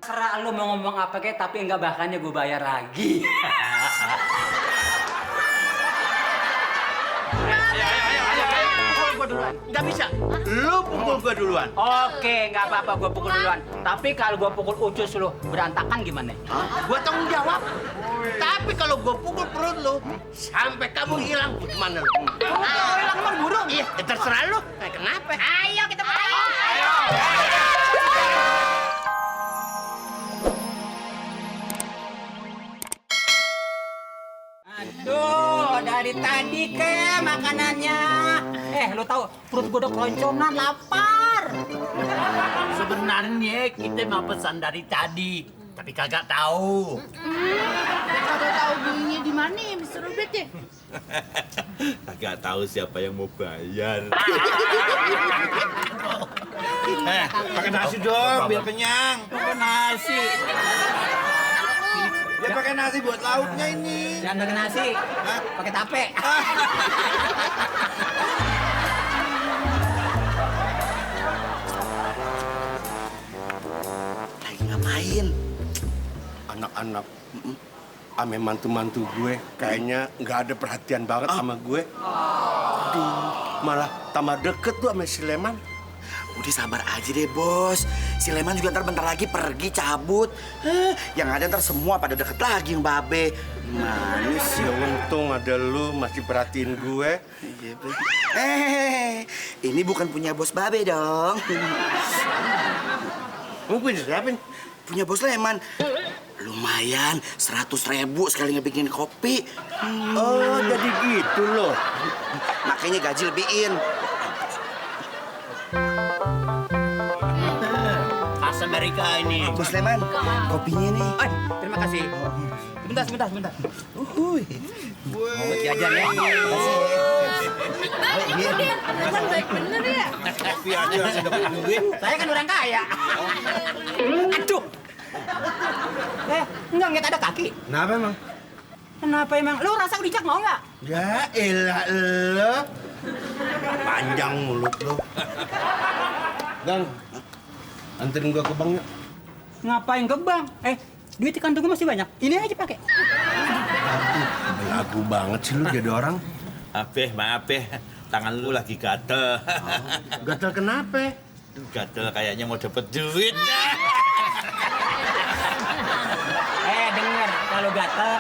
Serah lu mau ngomong apa kek, tapi enggak bahannya gue bayar lagi. Nggak bisa. Lu pukul gua duluan. Oke, nggak apa-apa gue pukul duluan. Tapi kalau gue pukul ucus lu berantakan gimana? Gua tanggung jawab. Tapi kalau gua pukul perut lu sampai kamu hilang, gimana lu? Hilang mah burung. Iya, terserah lu. Kenapa? Ayo kita mulai. Aduh, dari tadi ke makanannya. Lu tahu perut gue udah keloncongan, lapar. Sebenarnya kita mau pesan dari tadi, tapi kagak tahu. Kagak tahu belinya di mana ya, Mr. Robert ya? Agak tahu siapa yang mau bayar. Pakai nasi dong, biar kenyang. Pakai nasi. Ya pakai nasi buat lauknya ini. Jangan pakai nasi, pakai tape. Lagi ngapain? Anak-anak ame mantu-mantu gue kayaknya nggak ada perhatian banget sama gue. Aduh, malah tambah deket tuh sama si Leman. Udah sabar aja deh, Bos. Si Leman juga ntar bentar lagi pergi cabut. Yang ada ntar semua pada deket lagi yang Babe. Gimana sih? Ya untung ada lu masih perhatiin gue. Iya, Be. Ini bukan punya Bos Babe dong. Mau punya siapa nih? Punya Bos Leman. Lumayan, 100.000 sekali ngebikin kopi. Oh, jadi gitu loh. Makanya gaji lebihin. Khas Amerika ini. Bos Leman, kopinya nih. Terima kasih. Sebentar. Uhuy. Mau diajar ya. Leman baik bener ya. Tapi aja masih dapat duit. Saya kan orang kaya. Aduh. Enggak ada kaki. Kenapa emang? Kenapa emang? Lu rasa dicak mau nggak? Ya elah lo. Panjang mulut lo. Gang, anterin gua ke bank yuk. Ngapain ke bank? Duit di kantong gue masih banyak. Ini aja pakai. Belagu banget sih lu jadi orang. Maaf tangan lu lagi gatel. Gatel kenapa? Gatel kayaknya mau dapet duit. Denger, kalau gatel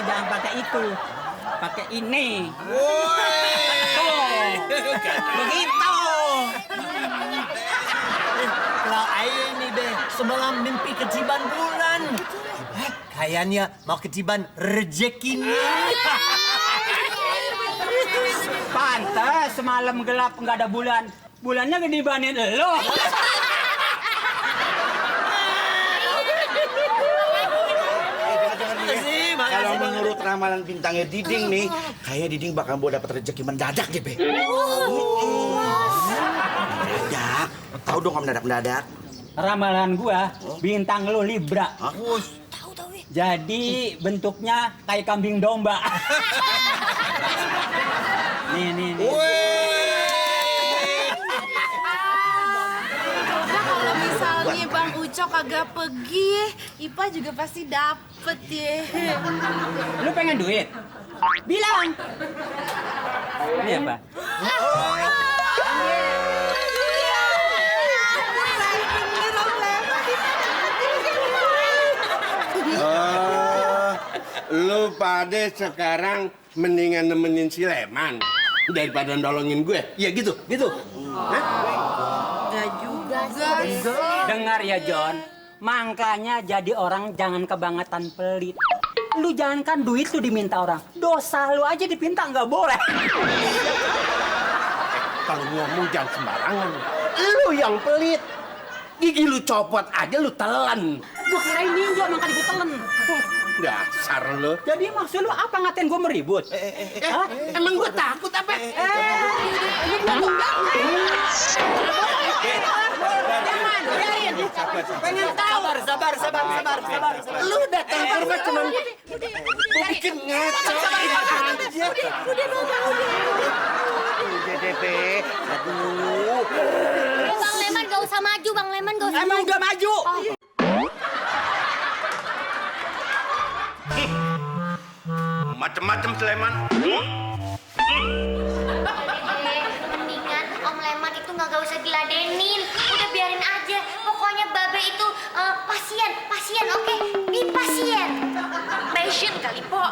jangan pakai itu. Pakai ini. Tuh. Begitu. Kalau air ini deh, semalam mimpi ketiban bulan. Kayaknya mau ketiban rezekinya. Pantes semalam gelap nggak ada bulan. Bulannya gedibanin lo. Kalau menurut ramalan bintangnya Diding nih, kayak Diding bakal mau dapat rezeki mendadak deh, Be. Mendadak? Tahu dong kalau mendadak-mendadak. Ramalan gua bintang lo Libra. Tahu ya. Jadi bentuknya kayak kambing domba. nih. Nah, kalau misalnya Bang Uco kagak pergi, Ipa juga pasti dapet ya. Lu pengen duit? Bilang. Ini apa? Lu pada sekarang mendingan nemenin si Leman daripada nolongin gue. Ya gitu. Hah? Enggak juga sih. Dengar ya, John. Makanya jadi orang jangan kebangetan pelit. Lu jangankan duit lu diminta orang. Dosa lu aja dipinta nggak boleh. Kalau ngomong jangan sembarangan. Lu yang pelit. Gigi lu copot aja lu telan. Gua kirain ninja makanya gua telan. Dasar lu. Jadi maksud lu apa ngatain gua meribut? Hah? Emang gua takut apa? Lu belum jangan, biarin. Pengen tahu. Sabar. Lu datang ke rumah cuman mau bikin ngaco aja. Udah deh, Be. Aduh. Bang Leman gak usah maju, Bang Leman gak usah Emang maju. udah maju. macem-macem Sleman. Mendingan Om Leman itu nggak usah diladenin. Udah biarin aja. Pokoknya Babe itu pasien, oke? Di pasien. Passion kali, Po.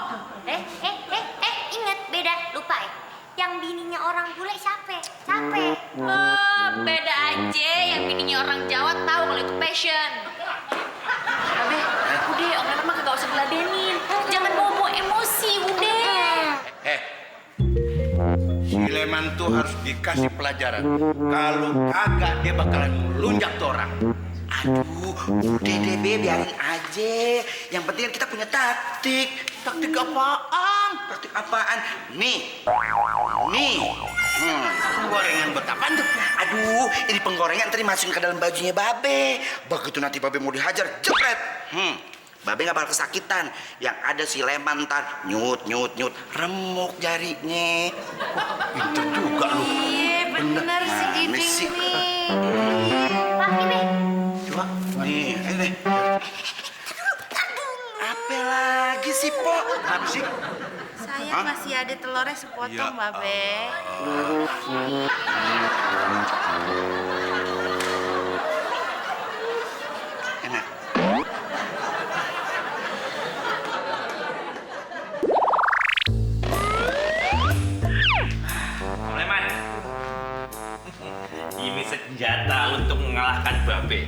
Ingat beda, lupa ya. Yang bininya orang bule siapa? Beda aja. Yang bininya orang Jawa tahu kalau itu passion. Babe, udah Om Leman mah kagak usah diladenin. Jangan bawa emosi, udah. Si Leman tuh harus dikasih pelajaran. Kalau kagak dia bakalan melunjak tuh orang. Aduh, udah deh, Be, biarin aja. Yang penting kan kita punya taktik. Taktik apaan? Taktik apaan? Nih. Penggorengan buat apaan tuh? Aduh, ini penggorengan tadi masukin ke dalam bajunya Babe. Begitu nanti Babe mau dihajar, jepret. Babe nggak bakal kesakitan. Yang ada si Leman ntar nyut, remuk jarinya. Pinter juga lu. Iya, bener sih Mana sih? nih. Pakai Be. Coba, nih, ayo deh. Apa lagi sih, Po? Apa sih? Saya masih ada telurnya sepotong, Babe. Enak. Leman. Ini senjata untuk mengalahkan Babe.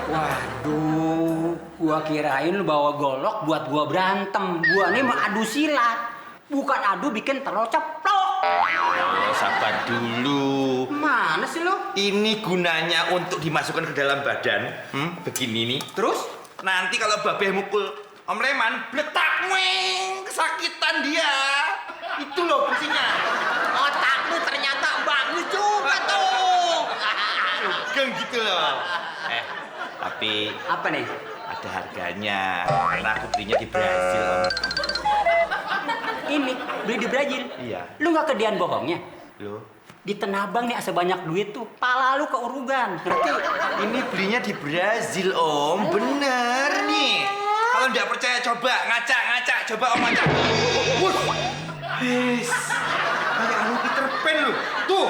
Waduh, gua kirain lu bawa golok buat gua berantem. Gua nih mau adu silat, bukan adu bikin telur ceplok. Oh, sabar dulu. Mana sih lu? Ini gunanya untuk dimasukkan ke dalam badan. Begini nih. Terus nanti kalau Babe mukul Om Leman, bletak weng, kesakitan dia. Itu loh fungsinya. Otakmu ternyata bagus juga tuh. Kan gitu loh. Tapi Apa nih? ada harganya. Karena aku belinya di Brazil, Om. Ini beli di Brazil. Iya. Lu nggak kedian bohongnya? Loh, Di Tanah Abang nih sebanyak duit tuh, pala lu keurugan. Ngerti? ini belinya di Brazil, Om. Bener nih. Kalau nggak percaya coba ngaca. Coba Om ngaca. Wis. Kayak anu Peter Pan lu. Tuh.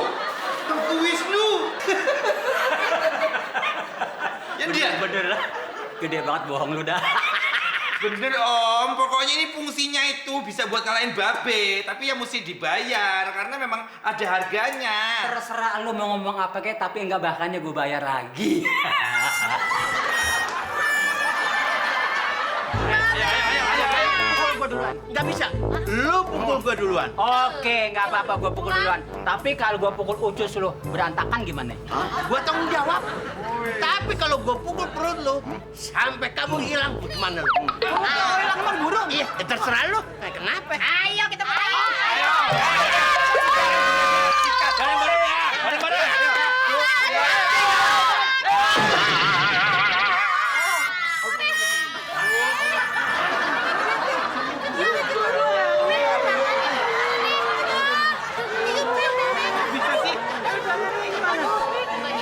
Tengku Wisnu. Ya dia. Bener lah. Gede banget bohong lu dah. Bener Om, pokoknya ini fungsinya itu bisa buat ngalahin Babe. Tapi ya mesti dibayar, karena memang ada harganya. Terserah lu mau ngomong apa kayak, tapi enggak bahannya gue bayar lagi. Pukul gua duluan. Nggak bisa. Lu pukul gua duluan. Oke, nggak apa-apa gue pukul duluan. Tapi kalau gue pukul ucus lu berantakan gimana? Gua tanggung jawab. Tapi kalau gua pukul perut lu, sampai kamu hilang, gimana lu? Hilang mah burung. Iya, terserah lu. Kenapa? Ayo kita mulai.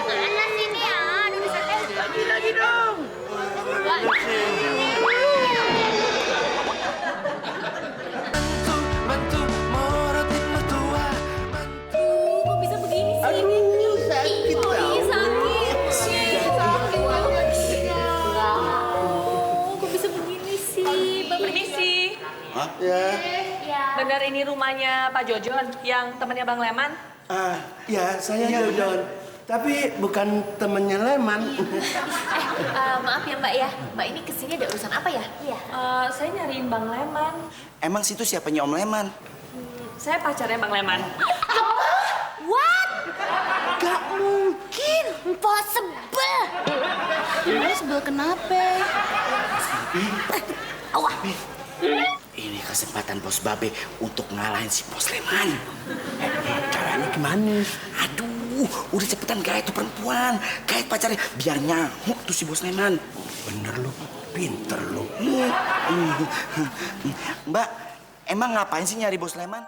Gimana sih ini ya? Lagi dong. Kok bisa begini sih? Aduh, sakit tau. Kok bisa begini sih? Permisi. Ya. Benar ini rumahnya Pak Jojon yang temannya Bang Leman? Ya saya Jojon. Tapi bukan temennya Leman. Maaf ya Mbak ya. Mbak ini kesini ada urusan apa ya? Iya. Saya nyariin Bang Leman. Emang situ siapanya Om Leman? Saya pacarnya Bang Leman. What? Gak mungkin. Impossible. Emang sebel kenapa? Awah. Ini kesempatan Bos Babe untuk ngalahin si Bos Leman. Caranya gimana? Aduh, udah cepetan gait tuh perempuan. Gait pacarnya, biar nyamuk tuh si Bos Leman. Bener lu, pinter lu. Mbak, emang ngapain sih nyari Bos Leman?